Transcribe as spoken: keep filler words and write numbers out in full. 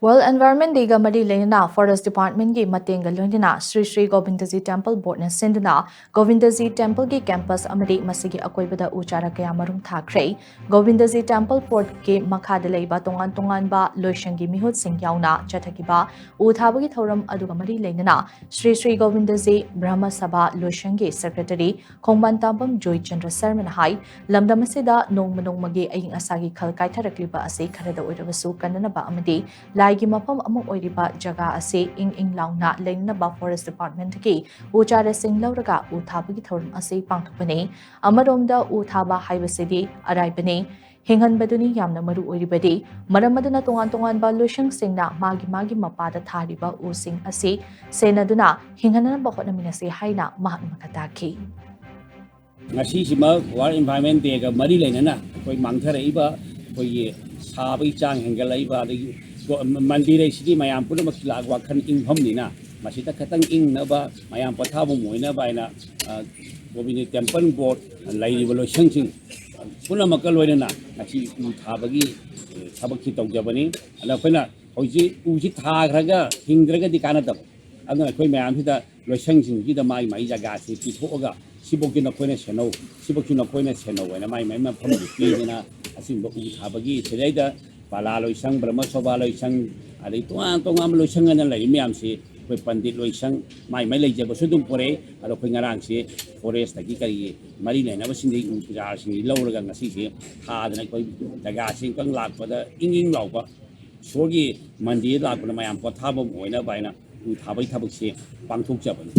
World Environment Day ꯒ ꯃꯔꯤ ꯂꯩꯅꯅ Forest Department ꯀꯤ ꯃꯇꯦꯡꯒ ꯂꯣꯏꯅꯅ ꯁ꯭ꯔꯤ ꯁ꯭ꯔꯤ ꯒꯣꯕꯤꯟꯗꯖꯤ Temple Board ꯅ ꯁꯤꯟꯗꯨꯅ ꯒꯣꯕꯤꯟꯗꯖꯤ Temple ꯒꯤ campus ꯑꯃꯗꯤ ꯃꯁꯤꯒꯤ ꯑꯀꯣꯏꯕꯗ ꯎ ꯆꯥꯔꯥ ꯀꯌꯥ ꯃꯔꯨꯝ ꯊꯥꯈ꯭ꯔꯦ꯫ ꯒꯣꯕꯤꯟꯗꯖꯤ Temple Board ꯀꯤ ꯃꯈꯥꯗ ꯂꯩꯕ ꯇꯣꯉꯥꯟ ꯇꯣꯉꯥꯟꯕ ꯂꯣꯏꯁꯪꯒꯤ ꯃꯤꯍꯨꯠꯁꯤꯡ ꯌꯥꯎꯅ ꯆꯠꯊꯈꯤꯕ ꯎ ꯊꯥꯕꯒꯤ ꯊꯧꯔꯝ ꯑꯗꯨꯒ ꯃꯔꯤ ꯂꯩꯅꯅ ꯁ꯭ꯔꯤ ꯁ꯭ꯔꯤ ꯒꯣꯕꯤꯟꯗꯖꯤ ꯕ꯭ꯔꯍꯃ ꯁꯚꯥ ꯂꯣꯏꯁꯪꯒꯤ secretary ꯈꯣꯡꯕꯥꯟ ꯇꯥꯕꯝ ꯖꯣꯏ ꯆꯟꯗ꯭ꯔ ꯁꯔꯃꯅ ꯍꯥꯏ, ꯂꯝꯗꯝ ꯑꯁꯤꯗ ꯅꯣꯡꯃ ꯅꯣꯡꯃꯒꯤ ꯑꯏꯪ ꯑꯁꯥꯒꯤ ꯈꯜ ꯀꯥꯏꯊꯔꯛꯂꯤꯕ ꯑꯁꯤ ꯈꯔꯗ ꯑꯣꯏꯔꯕꯁꯨ ꯀꯟꯅꯅꯕ ꯑꯃꯗꯤ ꯂꯥꯏꯒꯤ ꯃꯐꯝ ꯑꯃ ꯑꯣꯏꯔꯤꯕ ꯖꯒꯥ ꯑꯁꯤ ꯏꯪ ꯏꯪ ꯂꯥꯎꯅ ꯂꯩꯅꯅꯕ Forest Department ꯀꯤ ꯎ ꯆꯥꯔꯥꯁꯤꯡ ꯂꯧꯔꯒ ꯎ ꯊꯥꯕꯒꯤ ꯊꯧꯔꯝ ꯑꯁꯤ ꯄꯥꯡꯊꯣꯛꯄꯅꯤ꯫ ꯑꯃꯔꯣꯝꯗ ꯎ ꯊꯥꯕ ꯍꯥꯏꯕꯁꯤꯗꯤ ꯑꯔꯥꯏꯕꯅꯤ, ꯍꯤꯡꯍꯟꯕꯗꯨꯅꯤ ꯌꯥꯝꯅ ꯃꯔꯨ ꯑꯣꯏꯔꯤꯕꯗꯤ꯫ ꯃꯔꯝ ꯑꯗꯨꯅ ꯇꯣꯉꯥꯟ ꯇꯣꯉꯥꯟꯕ ꯂꯣꯏꯁꯪꯁꯤꯡꯅ ꯃꯥꯒꯤ ꯃꯥꯒꯤ ꯃꯄꯥꯗ ꯊꯥꯔꯤꯕ ꯎꯁꯤꯡ ꯑꯁꯤ ꯁꯦꯟꯅꯗꯨꯅ ꯍꯤꯡꯍꯟꯅꯕ ꯍꯣꯠꯅꯃꯤꯟꯅꯁꯤ ꯍꯥꯏꯅ ꯃꯍꯥꯛꯅ ꯃꯈꯥ ꯇꯥꯈꯤ꯫ ꯉꯁꯤꯁꯤꯃꯛ World Environment Day ꯒ ꯃꯔꯤ ꯂꯩꯅꯅ ꯑꯩꯈꯣꯏ ꯃꯥꯡꯊꯔꯛꯏꯕ ꯑꯩꯈꯣꯏꯒꯤ ꯁꯥꯕꯒꯤ ꯆꯥꯡ ꯍꯦꯟꯒꯠꯂꯛꯏꯕ, ꯑꯗꯒꯤ ꯃꯟꯗꯤꯔ ꯑꯁꯤꯗꯤ ꯃꯌꯥꯝ ꯄꯨꯝꯅꯃꯛꯀꯤ ꯂꯥꯛ ꯋꯥꯈꯜ ꯏꯪꯐꯝꯅꯤꯅ, ꯃꯁꯤꯗ ꯈꯤꯇꯪ ꯏꯪꯅꯕ, ꯃꯌꯥꯝ ꯄꯣꯊꯥꯐꯝ ꯑꯣꯏꯅꯕ ꯍꯥꯏꯅ ꯒꯣꯕꯤꯟꯗ Temple Board ꯂꯩꯔꯤꯕ ꯂꯣꯏꯁꯪꯁꯤꯡ ꯄꯨꯝꯅꯃꯛꯀ ꯂꯣꯏꯅꯅ ꯉꯁꯤ ꯎ ꯊꯥꯕꯒꯤ ꯊꯕꯛꯁꯤ ꯇꯧꯖꯕꯅꯤ꯫ ꯑꯗ ꯑꯩꯈꯣꯏꯅ ꯍꯧꯖꯤꯛ ꯎꯁꯤ ꯊꯥꯈ꯭ꯔꯒ ꯍꯤꯡꯗ꯭ꯔꯒꯗꯤ ꯀꯥꯟꯅꯗꯕ, ꯑꯗꯨꯅ ꯑꯩꯈꯣꯏ ꯃꯌꯥꯝꯁꯤꯗ ꯂꯣꯏꯁꯪꯁꯤꯡꯁꯤꯗ ꯃꯥꯒꯤ ꯃꯥꯒꯤ ꯖꯒꯥꯁꯤ ꯄꯤꯊꯣꯛꯑꯒ ꯁꯤꯐꯧꯗꯤ ꯅꯈꯣꯏꯅ ꯁꯦꯟꯅꯧ, ꯁꯤꯐꯧꯗꯤ ꯅꯈꯣꯏꯅ ꯁꯦꯟꯅꯧ ꯍꯥꯏꯅ ꯃꯥꯒꯤ ꯃꯥꯒꯤ ꯃꯐꯝꯗꯨ ꯄꯤꯗꯅ ꯑꯁꯤꯒꯨꯝꯕ ꯎ ꯊꯥꯕꯒꯤ ꯁꯤꯗꯩꯗ ꯄꯥꯂꯥ ꯂꯣꯏꯁꯪ, ꯕ꯭ꯔꯍꯃ ꯁꯣꯚꯥ ꯂꯣꯏꯁꯪ, ꯑꯗꯩ ꯇꯣꯉꯥꯟ ꯇꯣꯉꯥꯟꯕ ꯂꯣꯏꯁꯪ ꯑꯅ ꯂꯩꯔꯤ ꯃꯌꯥꯝꯁꯤ ꯑꯩꯈꯣꯏ ꯄꯟꯗꯤꯠ ꯂꯣꯏꯁꯪ ꯃꯥꯏ ꯃꯥꯏ ꯂꯩꯖꯕꯁꯨ ꯑꯗꯨꯝ ꯄꯨꯔꯛꯑꯦ꯫ ꯑꯗꯣ ꯑꯩꯈꯣꯏ ꯉꯔꯥꯡꯁꯤ forest ꯇꯒꯤ ꯀꯔꯤꯒꯤ ꯃꯔꯤ ꯂꯩꯅꯕꯁꯤꯡꯗꯒꯤ ꯎ ꯆꯥꯔꯥꯁꯤꯡꯁꯤ ꯂꯧꯔꯒ ꯉꯁꯤꯁꯤ ꯊꯥꯗꯅ ꯑꯩꯈꯣꯏ ꯖꯒꯥꯁꯤ ꯑꯃꯨꯛꯇꯪ ꯂꯥꯛꯄꯗ ꯏꯪ ꯏꯪ ꯂꯥꯎꯕ ꯏꯁꯣꯔꯒꯤ ꯃꯟꯗꯤꯔ ꯂꯥꯛꯄꯗ ꯃꯌꯥꯝ ꯄꯣꯊꯥꯐꯝ ꯑꯣꯏꯅꯕ ꯍꯥꯏꯅ ꯎ ꯊꯥꯕꯒꯤ ꯊꯕꯛꯁꯤ ꯄꯥꯡꯊꯣꯛꯆꯕꯅꯤ꯫